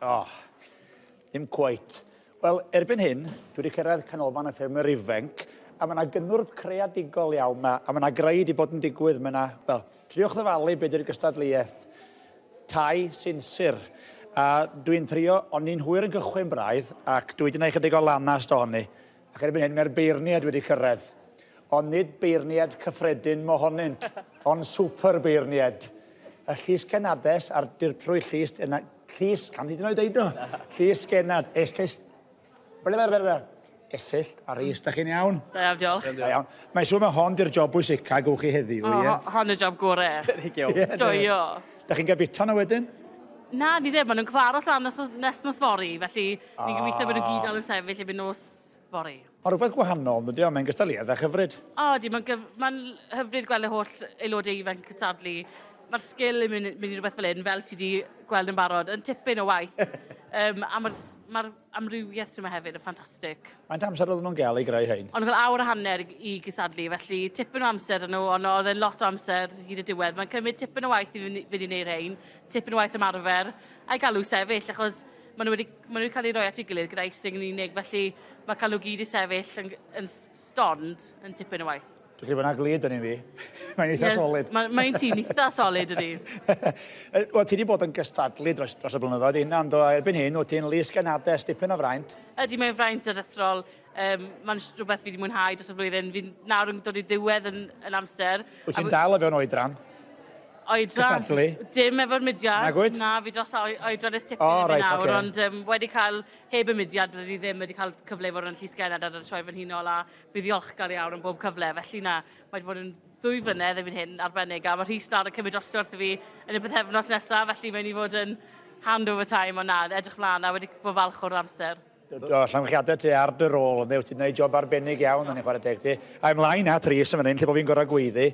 Oh, ddim cweit. Wel, erbyn hyn, dwi wedi cyrraedd Canolfan y Ffermwyr Ifanc, a mae yna gynnwrf creadigol iawn 'ma, a mae yna greu wedi bod yn digwydd, mae yna, wel, triwch ddyfalu be di'r gystadleuaeth. Tai sinsir. A dwi'n trio, o'n i'n hwyr yn cychwyn braidd, ac dwi wedi gwneud chydig o lanast ohoni. Ac erbyn hyn mae'r beirniaid wedi cyrraedd. Ond nid beirniaid cyffredin mohonynt, ond super beirniaid. Y Llys Genades a'r Dirprwy Llys, yna, Llys, llawn hyd yn oed deud o, Llys Genad, es, Llys, blablabla, Esyllt a Rhys, da chi'n iawn? Da iawn, diolch. Da iawn. Mae'n siŵr mae hon di'r job bwysica gewch chi heddiw, ie? O, hon y job gore. Joio. Da chi'n cael bita nhw wedyn? Na, ni ddim. Maen nhw'n cyfarfod lan nes, nes nos fory, felly ni'n gobeithio bod nhw gyd dal yn sefyll erbyn nos fory. Mae'n rhywbeth gwahanol, yn dydi? Mae'n gystadleuaeth a hyfryd. O, ydy, mae'n ma hyfryd gweld y holl aelodau ifanc yn cystadlu. Mae'r sgil yn mynd, mynd i rhywbeth fel hyn, fel ti wedi gweld yn barod, yn tipyn o waith. um, a mae'r ma amrywiaeth sy'n yma hefyd yn ffantastig. Faint amser oedden nhw'n gael i greu hein? O'n nhw'n cael awr a hanner i gystadlu, felly tipyn o amser yn nhw, ond oedd e'n lot o amser hyd y diwedd. Mae'n cymryd tipyn o waith i fynd i wneud rhein, tipyn o waith ymarfer, a'i galw sefyll, achos maen nhw wedi, maen nhw wedi cael eu rhoi at ei gilydd gyda icing yn unig, felly mae cael nhw gyd i sefyll yn, yn stond yn tipyn o waith. Dwi'n credu bod yna glud yn un fi. Mae'n eitha yes, solid. Mae'n mae ti'n eitha solid ydi. Wel, ti wedi bod yn gystadlu dros, dros y blynyddoedd hynna, ond erbyn hyn, wyt ti'n lys genades, dipyn o fraint. Ydy, mae'n fraint aruthrol. Um, mae'n rhywbeth fi wedi mwynhau dros y flwyddyn. Fi'n nawr yn dod i ddiwedd yn, yn amser. Wyt ti'n dal o fewn oedran? Oedran? Cystadlu? Dim efo'r mudiad. Nagwyd? Na, fi dros oedran ers tipyn oh, right, nawr, okay. ond um, wedi cael heb y mudiad, byddwn i ddim wedi cael cyfle i fod yn llysgennad ar y sioe frenhinol a fi ddiolchgar iawn am bob cyfle. Felly na, mae wedi bod yn ddwy flynedd erbyn hyn arbennig a mae Rhys nawr yn cymryd drosto wrtho fi yn y pythefnos nesaf, felly mae'n i fod yn handover time, ond na, edrych mlaen a wedi bod falch o'r amser. Do, llongyfarchiadau ti ar dy rôl, ynde, wyt ti'n gwneud job arbennig iawn, o'n i'n chwarae teg ti. A ymlaen at Rhys yn fan hyn, lle bod fi'n gorau gweiddi.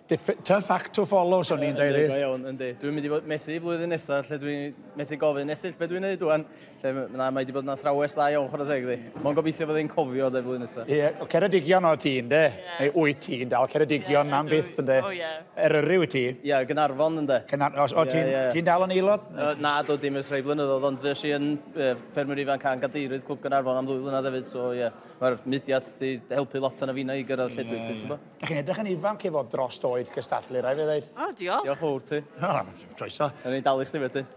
Tough act to follow, swn i'n dweud, Rhys. Yndi, go iawn, yndi. Dwi'n mynd i fod methu flwyddyn nesaf, lle dwi'n methu gofyn, Esyllt, be dwi'n neud ŵan? Lle, na, mae wedi bod yn athrawes dda iawn, chwarae teg iddi. Mae'n gobeithio fod hi'n cofio, de, flwyddyn nesaf. Ie, yeah, Ceredigion o ti, ynde? Yeah. Neu wyt ti'n dal, Ceredigion yeah, am byth, ynde? O, ie. Eryri wyt ti? Ie, yeah, Gaernarfon, ynde. Caernarfon, o, o ti'n yeah, yeah. ti dal yn aelod? Uh, na, do dim ers rhai blynyddoedd, ond fues i yn uh, ffermwr ifanc a'n gadeirydd Clwb Gaernarfon am ddwy flynedd hefyd, so ie, yeah, mae'r mudiad di helpu lot arna finna i gyrraedd lle dwi, yeah, yeah. Dach chi'n edrych yn ifanc i fod dros oed cystadlu, rhaid fi ddeud. O, diolch. Diolch fawr ti. O, croeso. Nawn ni dalu chdi wedyn.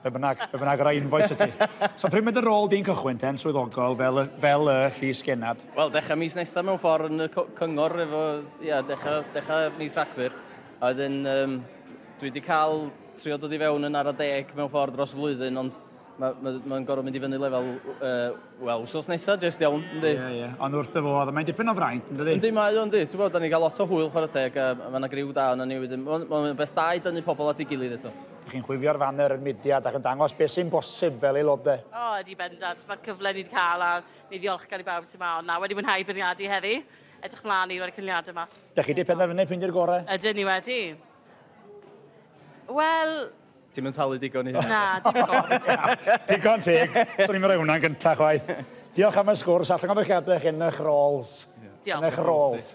Be bynnag, be bynnag, rhoi invoice i ti. So pryd mae dy rôl di'n cychwyn te'n swyddogol fel, fel y llys genad? Wel, dechrau mis nesaf mewn ffordd yn y cyngor efo, ia, dechrau, dechrau mis Rhagfyr. A wedyn, um, dwi wedi cael trio dod i fewn yn ara deg mewn ffordd dros flwyddyn, ond Mae'n ma, ma gorfod mynd i fyny lefel, uh, wel, wsos nesaf, jyst iawn, yndi? Ie, yeah, ie. Yeah. Ond wrth y fodd, mae'n dipyn o fraint, yndi? Yndi, mae o, yndi. Ti'n gwybod, da ni'n cael lot o hwyl chwarae teg, a mae yna griw da yna ni wedyn. Mae'n ma beth da i dynnu pobl at ei gilydd eto. Dych chi'n chwifio'r faner yn mudiad ac yn dangos beth sy'n bosib fel aelodau. O, oh, ydi bendant. Mae'r cyfle ni wedi cael a ni ddiolchgar i bawb sy'n ma. Ond na, wedi mwynhau beirniadu heddi. Edrych mlaen i roi'r canlyniadau mas. Dych chi wedi penderfynu p'un di'r gorau? Ydyn ni wedi. Wel, Ti'm yn talu digon i hynna. Na, dim digon. Digon teg. Swn i'm yn rhoi hwnna'n gynta chwaith. Diolch am y sgwrs a llongyfarchiadau chi yn eich roles. Diolch. Yn eich roles.